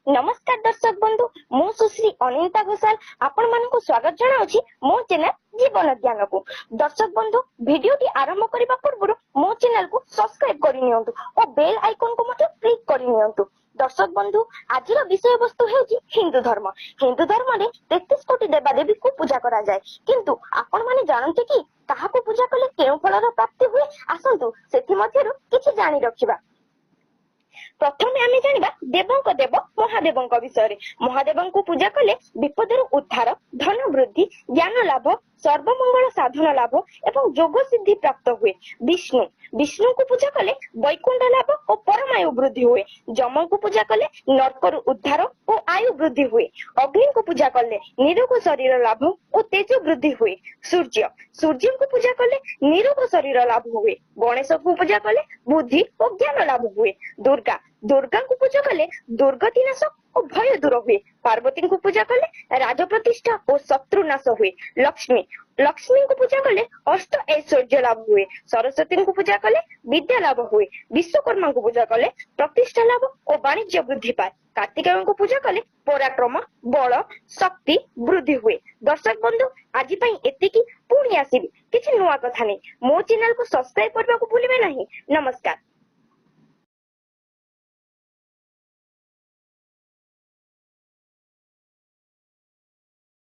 ନମସ୍କାର ଦର୍ଶକ ବନ୍ଧୁ, ମୁଁ ସୁଶ୍ରୀ ଅନିତା ଘୋଷାଲ ଆପଣମାନଙ୍କୁ ସ୍ୱାଗତ ଜଣାଉଛି ମୋ ଚ୍ୟାନେଲ ଜୀବନ ଜ୍ଞାନକୁ। ଦର୍ଶକ ବନ୍ଧୁ, ଭିଡିଓଟି ଆରମ୍ଭ କରିବା ପୂର୍ବରୁ ମୋ ଚ୍ୟାନେଲକୁ ସବସ୍କ୍ରାଇବ କରିନିଅନ୍ତୁ ଓ ବେଲ ଆଇକନକୁ ମଧ୍ୟ କ୍ଲିକ କରିନିଅନ୍ତୁ। ଦର୍ଶକ ବନ୍ଧୁ, ଆଜିର ବିଷୟବସ୍ତୁ ହେଉଛି ହିନ୍ଦୁ ଧର୍ମ। ହିନ୍ଦୁ ଧର୍ମରେ 33 କୋଟି ଦେବାଦେବୀଙ୍କୁ ପୂଜା କରାଯାଏ, କିନ୍ତୁ ଆପଣ ମାନେ ଜାଣନ୍ତି କି କାହାକୁ ପୂଜା କଲେ କେଉଁ ଫଳର ପ୍ରାପ୍ତି ହୁଏ? ଆସନ୍ତୁ ସେଥିମଧ୍ୟରୁ କିଛି ଜାଣି ରଖିବା। ପ୍ରଥମେ ଆମେ ଜାଣିବା ଦେବଙ୍କ ଦେବ ମହାଦେବଙ୍କ ବିଷୟରେ। ମହାଦେବଙ୍କୁ ପୂଜା କଲେ ବିପଦରୁ ଉଦ୍ଧାର, ଧନ ବୃଦ୍ଧି, ଜ୍ଞାନ ଲାଭ, ସର୍ବମଙ୍ଗଳ ସାଧନ ଲାଭ ଏବଂ ଯୋଗ ସିଦ୍ଧି ପ୍ରାପ୍ତ ହୁଏ। ବିଷ୍ଣୁ, ବିଷ୍ଣୁଙ୍କୁ ପୂଜା କଲେ ବୈକୁଣ୍ଠ ଲାଭ ଓ ପରମାୟୁ ବୃଦ୍ଧି ହୁଏ। ଯମଙ୍କୁ ପୂଜା କଲେ ନର୍କରୁ ଉଦ୍ଧାର ଓ ଆୟୁ ବୃଦ୍ଧି ହୁଏ। ଅଗ୍ନିଙ୍କୁ ପୂଜା କଲେ ନିରୋଗ ଶରୀର ଲାଭ ଓ ତେଜ ବୃଦ୍ଧି ହୁଏ। ସୂର୍ଯ୍ୟ, ସୂର୍ଯ୍ୟଙ୍କୁ ପୂଜା କଲେ ନିରୋଗ ଶରୀର ଲାଭ ହୁଏ। ଗଣେଶଙ୍କୁ ପୂଜା କଲେ ବୁଦ୍ଧି ଓ ଜ୍ଞାନ ଲାଭ ହୁଏ। ଦୁର୍ଗା, ଦୁର୍ଗାଙ୍କୁ ପୂଜା କଲେ ଦୁର୍ଗତି ନାଶ ଓ ଭୟ ଦୂର ହୁଏ। ପାର୍ବତୀଙ୍କୁ ପୂଜା କଲେ ରାଜ ପ୍ରତିଷ୍ଠା ଓ ଶତ୍ରୁ ନାଶ ହୁଏ। ଲକ୍ଷ୍ମୀ, ଲକ୍ଷ୍ମୀଙ୍କୁ ପୂଜା କଲେ ଅଷ୍ଟ ଐଶ୍ୱର୍ଯ୍ୟ ଲାଭ ହୁଏ। ସରସ୍ୱତୀଙ୍କୁ ପୂଜା କଲେ ବିଦ୍ୟା ଲାଭ ହୁଏ। ବିଶ୍ୱକର୍ମାଙ୍କୁ ପୂଜା କଲେ ପ୍ରତିଷ୍ଠା ଲାଭ ଓ ବାଣିଜ୍ୟ ବୃଦ୍ଧି ପାଏ। କାର୍ତ୍ତିକେୟଙ୍କୁ ପୂଜା କଲେ ପରାକ୍ରମ, ବଳ, ଶକ୍ତି ବୃଦ୍ଧି ହୁଏ। ଦର୍ଶକ ବନ୍ଧୁ, ଆଜି ପାଇଁ ଏତିକି। ପୁଣି ଆସିବି କିଛି ନୂଆ କଥା ନେଇ। ମୋ ଚ୍ୟାନେଲକୁ ସବସ୍କ୍ରାଇବ କରିବାକୁ ଭୁଲିବେ ନାହିଁ। ନମସ୍କାର।